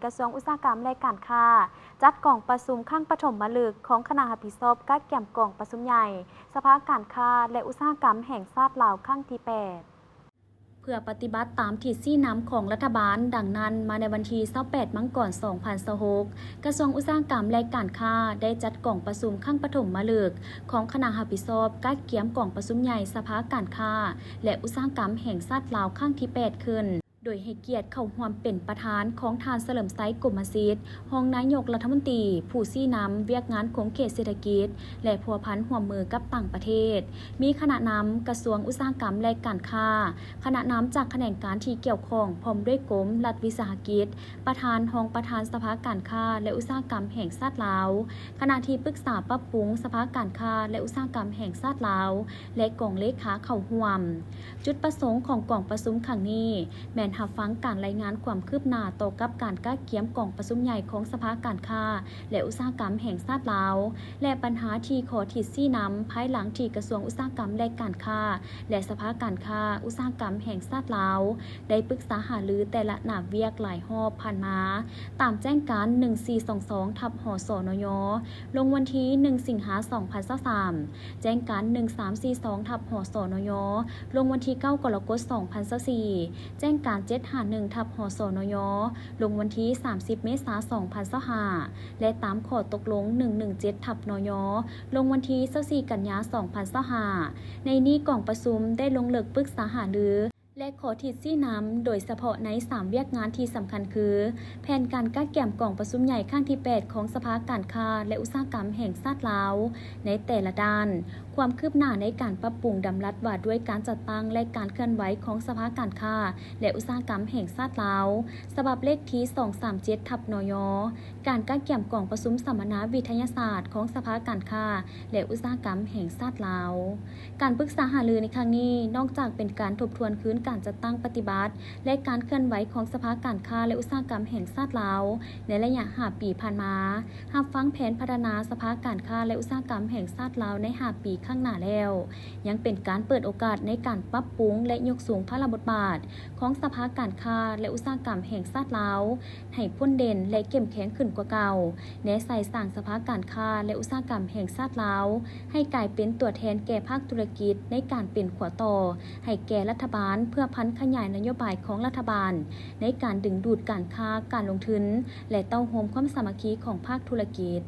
ກະຊວງອຸດສາຫະກຳ ແລະ ການຄ້າ ຈັດກອງປະຊຸມຄັ້ງປະຖົມມະລຶກຂອງຄະນະຮັບຜິດຊອບກະກຽມກອງປະຊຸມໃຫຍ່ສະພາການຄ້າ ແລະ ອຸດສາຫະກຳແຫ່ງຊາດລາວຄັ້ງທີແປດ ເພື່ອປະຕິບັດຕາມທິດຊີ້ນຳຂອງລັດຖະບານ. ດັ່ງນັ້ນ, ມາໃນວັນທີຊາວແປດ ມັງກອນ ສອງພັນຊາວຫົກ ກະຊວງອຸດສາຫະກຳ ແລະ ການຄ້າ ໄດ້ຈັດກອງປະຊຸມຄັ້ງປະຖົມມະລຶກຂອງຄະນະຮັບຜິດຊອບກະກຽມກອງປະຊຸມໃຫຍ່ສະພາການຄ້າ ແລະ ອຸດສາຫະກຳແຫ່ງຊາດລາວຄັ້ງທີແປດຂຶ້ນ. ໂດຍໃຫ້ກຽດເຂົ້າຮ່ວມເປັນປະທານຂອງທ່ານ ສະເຫຼີມໄຊ ກົມມະສິດ ຮອງນາຍົກລັດຖະມົນຕີ ຜູ້ຊີ້ນຳວຽກງານຂົງເຂດເສດຖະກິດ ແລະ ພົວພັນຮ່ວມມືກັບຕ່າງປະເທດ, ມີຄະນະນຳກະຊວງອຸດສາຫະກຳ ແລະ ການຄ້າ, ຄະນະນຳຈາກຂະແໜງການທີ່ກ່ຽວຂ້ອງ ພ້ອມດ້ວຍກົມລັດວິສາຫະກິດ, ປະທານ, ຮອງປະທານສະພາການຄ້າ ແລະ ອຸດສາຫະກຳແຫ່ງຊາດລາວ, ຄະນະທີ່ປຶກສາປັບປຸງສະພາການຄ້າ ແລະ ອຸດສາຫະກຳແຫ່ງຊາດລາວ ແລະ ກອງເລຂາເຂົ້າຮ່ວມ. ຈຸດປະສົງຂອງກອງປະຊຸມຄັ້ງນີ້ ແມ່ນຮັບຟັງການລາຍງານຄວາມຄືບໜ້າຕໍ່ກັບການກະກຽມກອງປະຊຸມໃຫຍ່ຂອງສະພາການຄ້າ ແລະ ອຸດສາຫະກຳແຫ່ງຊາດລາວ ແລະ ບັນຫາທີ່ຂໍທິດຊີ້ນຳ ພາຍຫຼັງທີ່ກະຊວງອຸດສາຫະກຳ ແລະ ການຄ້າ ແລະ ສະພາການຄ້າ ອຸດສາຫະກຳແຫ່ງຊາດລາວ ໄດ້ປຶກສາຫາລືແຕ່ລະໜ້າວຽກຫຼາຍຮອບຜ່ານມາ ຕາມແຈ້ງການ ໜຶ່ງສີ່ສອງສອງ ທັບ ຫສນຍ ລົງວັນທີ ໜຶ່ງ ສິງຫາ ສອງພັນຊາວສາມ, ແຈ້ງການ ໜຶ່ງສາມສີ່ສອງ ທັບ ຫສນຍ ລົງວັນທີ ເກົ້າ ກໍລະກົດ ສອງພັນຊາວສີ່, ແຈ້ງການ ເຈັດຫ້າໜຶ່ງ ທັບ ຫສນຍ ລົງວັນທີ ສາມສິບ ເມສາ ສອງພັນຊາວຫ້າ ແລະ ຕາມຂໍ້ຕົກລົງ ໜຶ່ງໜຶ່ງເຈັດ ທັບ ນຍ ລົງວັນທີ ຊາວສີ່ ກັນຍາ ສອງພັນຊາວຫ້າ. ໃນນີ້ກອງປະຊຸມໄດ້ລົງເລິກປຶກສາຫາລື ແລະ ຂໍທິດຊີ້ນຳ ໂດຍສະເພາະໃນສາມວຽກງານທີ່ສຳຄັນຄື ແຜນການກະກຽມກອງປະຊຸມໃຫຍ່ຄັ້ງທີແປດຂອງສະພາການຄ້າ ແລະ ອຸດສາຫະກຳແຫ່ງຊາດລາວ ໃນແຕ່ລະດ້ານ, ຄວາມຄືບໜ້າໃນການປັບປຸງດຳລັດວ່າດ້ວຍການຈັດຕັ້ງ ແລະ ການເຄື່ອນໄຫວຂອງສະພາການຄ້າ ແລະ ອຸດສາຫະກຳແຫ່ງຊາດລາວ ສະບັບເລກທີ ສອງສາມເຈັດ ທັບ ນຍ, ການກະກຽມກອງປະຊຸມສຳມະນາວິທະຍາສາດຂອງສະພາການຄ້າ ແລະ ອຸດສາຫະກຳແຫ່ງຊາດລາວ. ການປຶກສາຫາລືໃນຄັ້ງນີ້ ນອກຈາກເປັນການທົບທວນຄືນການຈັດຕັ້ງປະຕິບັດ ແລະ ການເຄື່ອນໄຫວຂອງສະພາການຄ້າ ແລະ ອຸດສາຫະກຳແຫ່ງຊາດລາວ ໃນໄລຍະຫ້າປີຜ່ານມາ, ຮັບຟັງແຜນພັດທະນາສະພາການຄ້າ ແລະ ອຸດສາຫະກຳແຫ່ງຊາດລາວໃນຫ້າປີຂ້າງໜ້າແລ້ວ, ຍັງເປັນການເປີດໂອກາດໃນການປັບປຸງ ແລະ ຍົກສູງພາລະບົດບາດຂອງສະພາການຄ້າ ແລະ ອຸດສາຫະກຳແຫ່ງຊາດລາວ ໃຫ້ພົ້ນເດັ່ນ ແລະ ເຂັ້ມແຂງຂຶ້ນກວ່າເກົ່າ, ແນໃສ່ສ້າງສະພາການຄ້າ ແລະ ອຸດສາຫະກຳແຫ່ງຊາດລາວ ໃຫ້ກາຍເປັນຕົວແທນແກ່ພາກທຸລະກິດ ໃນການເປັນຂົວຕໍ່ໃຫ້ແກ່ລັດຖະບານ ເພື່ອຜັນຂະຫຍາຍນະໂຍບາຍຂອງລັດຖະບານ ໃນການດຶງດູດການຄ້າ, ການລົງທຶນ ແລະ ເຕົ້າໂຮມຄວາມສາມັກຄີຂອງພາກທຸລະກິດ.